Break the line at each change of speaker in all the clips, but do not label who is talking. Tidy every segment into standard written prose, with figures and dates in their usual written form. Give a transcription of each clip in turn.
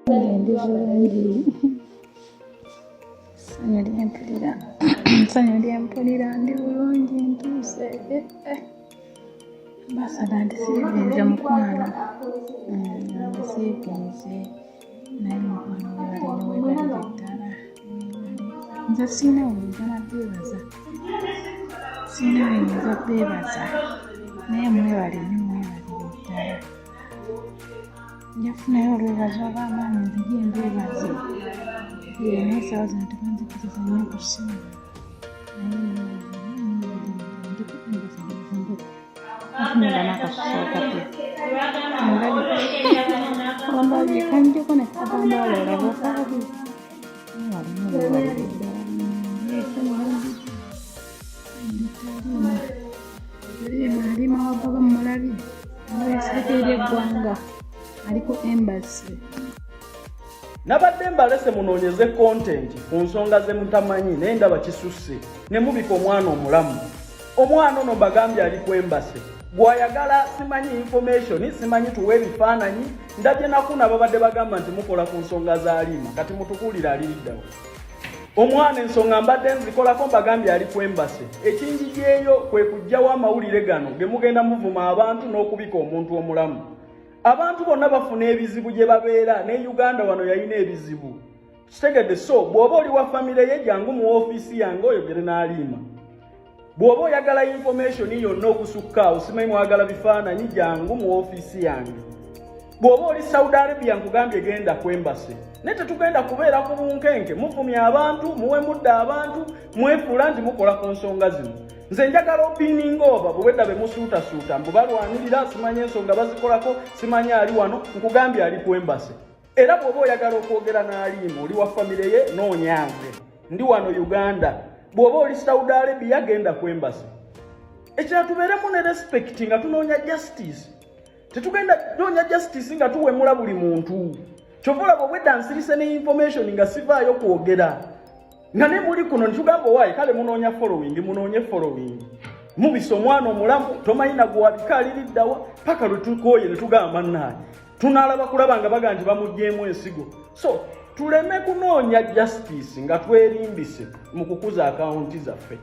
Ndi bulungi. Ssanyu lyempulira, ssanyu lyempulira, ndi bulungi, ntuuse. Ambasada ndisiivinze mukwano, ndisiivinze naye mukwano, webale nnyo, webalire ddala, webale. Nze sirina we nyinza na beebaza, sirina we nyinza beebaza, naye mwebale nnyo, mwebalire ddala. Nja kufunayo olwebaza oba amaanyi nzije mbeebaze. Naye essaawa zino tebanzikiriza nnyo ku ssimu. Naye mwebale nnyo, mwebalire ddala. Ndi ku embassy Bujumbura. Nfunira n'akasusu akapya. Ondabye, ondabye, kanjjeko ne katambaala olabe okalabye. Mwebale nnyo, mwebalire ddala. Essanyu linzijja. Alima, Alima, Alima wa baba mumulabye. Aweeseko eri eggwanga. Ali ku embassy.
Nabadde mbalese munoonyeze content ku nsonga ze mutamanyi, naye ndaba kisusse ne mubika omwana omulamu. Omwana ono mbagambye ali ku embassy. Gwayagala simanyi information, simanyi tuwe ebifaananyi. Ndabye nakuna babadde bagamba nti mukola ku nsonga za Alima, kati mutukuulire aliriddawo. Omwana ensonga mbadde nzikolako, mbagambye ali ku embassy. Ekinjigyeyo kwe kuggyawo amawulire gano ge mugenda muvuma abantu n'okubika omuntu omulamu. Abantu bonna bafuna ebizibu gye babeera, ne Uganda wano yalina ebizibu. Kitegedde? So bw'oba oli wa famire ye, jangu mu ofiisi yange oyogere n'Aliima. Bw'oba oyagala information yonna okusukka awo, simanyi mwagala bifaananyi, jangu mu ofiisi yange. Bw'oba oli Saudi Arabia, nkugambye genda ku embassy. Naye tetugenda kubeera ku bunkenke, muvumya abantu, muwemudde abantu, mwefuula nti mukola ku nsonga zino. Nze njagala opiininga oba bwedda be musuutasuuta mbu balwanirira, simanyi ensonga bazikolako, simanyi ali wano, nkugambye ali ku embassy. Era bw'oba oyagala okwogera n'Aliima, oli wa famire ye, noonya nze, ndi wano Uganda. Bw'oba oli Saudi Arabia, genda ku embassy. Ekirala, tubeeremu ne respect nga tunoonya justice. Tetugenda noonya justice nga tuwemula buli muntu. Kyova olaba obwedda nsirise ne information nga sivaayo kwogera nga ne muli kuno ntugamba owaayi. Kale munoonya following, munoonye following, mubisa omwana omulamu, tomanyi nagwabika aliriddawa paka lwe tukooye ne tugamba nnaani tunaalaba kulaba nga baga nti bamuggyemu ensigo. So tuleme kunoonya justice nga twerimbise mu kukuza akawunti zaffe.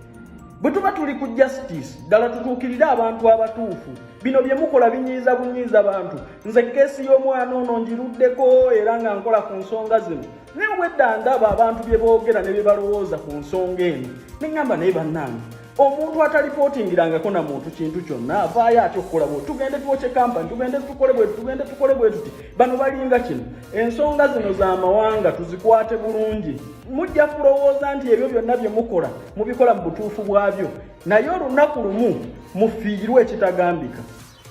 Bwe tuba tuli ku justice ddala, tutuukirire abantu abatuufu. Bino bye mukola binyiiza bunyiiza bantu. Nze case y'omwana ono ngiruddeko era nga nkola ku nsonga zino, naye obwedda ndaba abantu bye boogera ne bye balowooza ku nsonga eno, ne ŋŋamba, naye bannange, omuntu atalipootingirangako na muntu kintu kyonna avaayo atya okukola bwe tugende twokye kampani, tugende tukole bwe, tugende tukole bwe tuti, bano balinga kino. Ensonga zino z'amawanga tuzikwate bulungi. Mujja kulowooza nti ebyo byonna bye mukola mubikola mu butuufu bwabyo, naye olunaku lumu mufiirwe ekitagambika.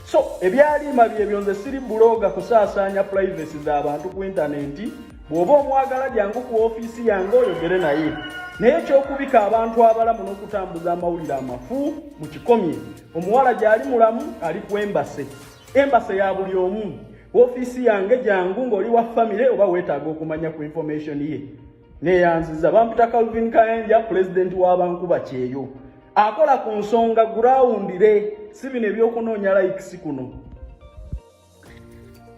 So ebyaliima byebyo. Nze siri blogger kusaasaanya privacy z'abantu ku intaneti. Bw'oba omwagala, jangu ku ofiisi yange oyogere naye, naye ekyokubika abantu abalamu n'okutambuza amawulire amafu mukikomye. Omuwala gy'ali mulamu, ali ku embassy. Embassy ya buli omu. Ofiisi yange jangu ng'oli wa famire oba weetaaga okumanya ku information ye. Neyanziza, bampita Calvin Kayenja, pulezidenti w'abankuba kyeyo akola ku nsonga groundire, si bino ebyokunoonya likes kuno.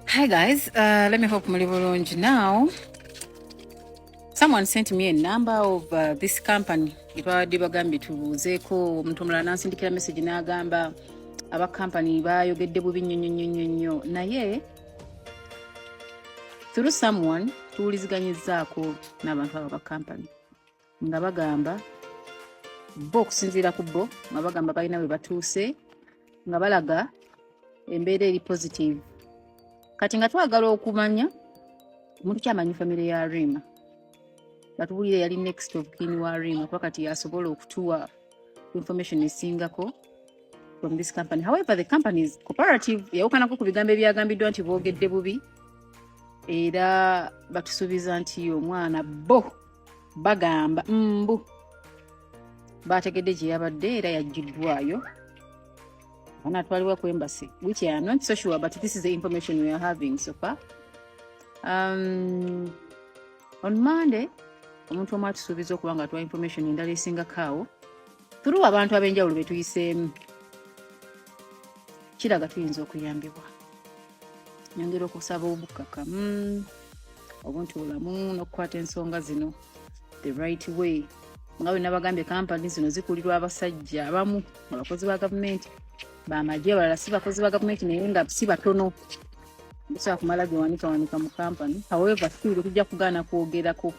Hi guys, let me hope muli bulungi. Now, someone sent me a number of this company. Etwabadde bagambye tubuuzeeko omuntu omulala n'ansindikira message n'agamba aba company bayogedde bubi nnyo nnyo nnyo nnyo nnyo, naye through someone tuwuliziganyizzaako n'abantu abo aba company nga bagamba bo, okusinziira ku bo nga bagamba balina we batuuse nga balaga embeera eri positive. Kati nga twagala okumanya omuntu kyamanyi famire ya Rima, batubuulire yali next of kin wa Rima, kuba kati yasobola okutuwa information esingako from this company. However, the company is cooperative, yawukanako ku bigambo ebyagambiddwa nti boogedde bubi, era batusuubiza nti omwana bo bagamba mbu bategedde gye yabadde era yaggiddwayo, anaatwalibwa ku embassy, which I am not so sure, but this is the information we are having so far. On Monday omuntu omu atusuubiza okuba nga atuwa information endala esingako awo through abantu ab'enjawulo be tuyiseemu. Kiraga tuyinza okuyambibwa. Nyongera okusaba obukkakkamu. Obuntu bulamu n'okukwata ensonga zino the right way. Nga bwe nabagambye, kampani zino zikulirwa abasajja abamu abakozi ba gavumenti, bamagye, abalala si bakozi ba gavumenti, naye nga si batono. Busobola kumala gewanikawanika mu kampani. However, still tujja kugaana kwogerako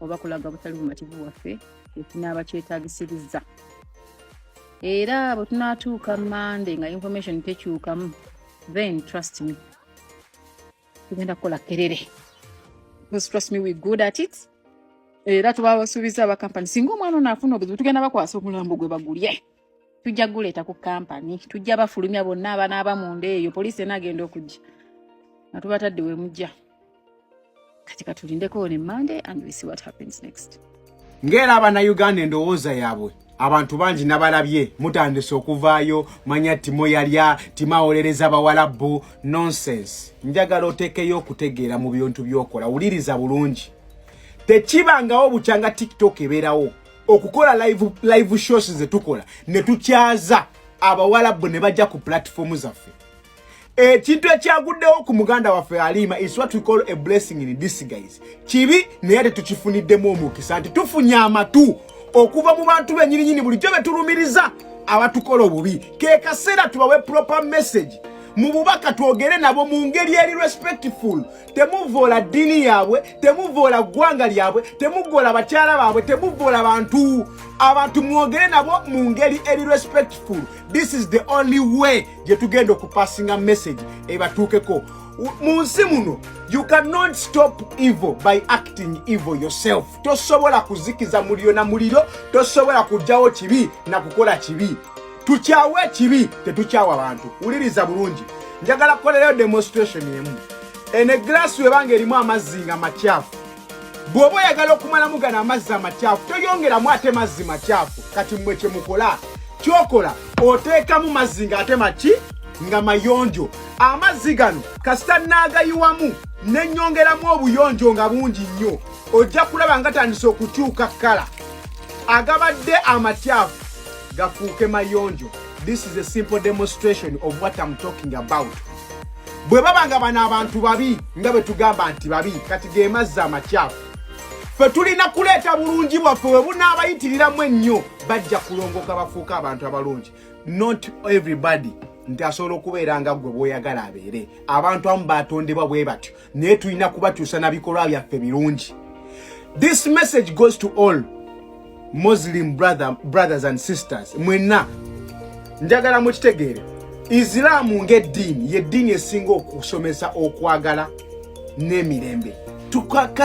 oba kulaga butali bumativu bwaffe ekinaaba kyetaagisiriza. Era bwe tunaatuuka Mande nga information tekyukamu, then trust me, tugenda kukola kerere, because trust me, we good at it. Era tubabasuubiza aba kampani, singa omwana ono afuna obuzibu, tugenda bakwasa omulambo gwe bagulye, tujja guleeta ku kampani, tujja bafulumya bonna abanaaba munda eyo. Poliisi enaagenda okujja nga tubatadde we mujja. Kati katulindeko ne Monday and we see what happens next.
Ng'era Abannayuganda endowooza yaabwe, abantu bangi nabalabye mutandise okuvaayo, manya Timo yalya, Timo awolereza bawalabbu. Nonsense. Njagala oteekeyo okutegeera mu bintu by'okola. Wuliriza bulungi, tekibangawo bukyanga TikTok ebeerawo okukola live shows ze tukola ne tukyaza abawalabbu ne bajja ku platform zaffe. Ekintu ekyaguddewo ku muganda waffe Alima is what we call a blessing in disguise. Kibi, naye ate tukifuniddemu omukisa nti tufunye amatu okuva mu bantu bennyininyini bulijjo be tulumiriza abatukola obubi. Ke kaseera tubawe proper message mu bubaka, twogere nabo mu ngeri eri respectful. Temuvoola ddiini yaabwe, temuvoola ggwanga lyabwe, temuvoola bakyala baabwe, temuvoola bantu. Abantu mwogere nabo mu ngeri eri respectful. This is the only way gye tugenda okupasinga message ebatuukeko. Mu nsi muno, you cannot stop evil by acting evil yourself. Tosobola kuzikiza muliro na muliro, tosobola kugjawo kibi na kukola kibi. Tukyawe ekibi, tetukyawa bantu. Wuliriza bulungi, njagala kukolerayo demonstration emu. Eno egirasi webanga erimu amazzi nga makyafu, bw'oba oyagala okumalamu gano amazzi amakyafu, toyongeramu ate mazzi makyafu. Kati mmwe kyemukola, kyokola oteekamu mazzi ng'ate maki, nga mayonjo. Amazzi gano kasita naagayiwamu nenyongeramu obuyonjo nga bungi nnyo, ojja kulaba nga tandise okukyuka kkala, agabadde amakyafu gafuuke mayonjo. This is a simple demonstration of what I'm talking about. Bwe baba nga bano abantu babi nga bwe tugamba nti babi, kati ge mazzi amakyafu, ffe tulina kuleeta bulungi bwaffe. Bwe bunaabayitiriramu ennyo, bajja kulongoka bafuuke abantu abalungi. Not everybody nti asobola okubeera nga ggwe bw'oyagala abeere. Abantu abamu batondebwa bwe batyo, naye tulina kubakyusa na bikolwa byaffe birungi. This message goes to all Muslim brothers and sisters mwenna. Njagala mukitegeere, Isilaamu ng'eddiini yeddiini esinga okusomesa okwagala n'emirembe. Tukakanye.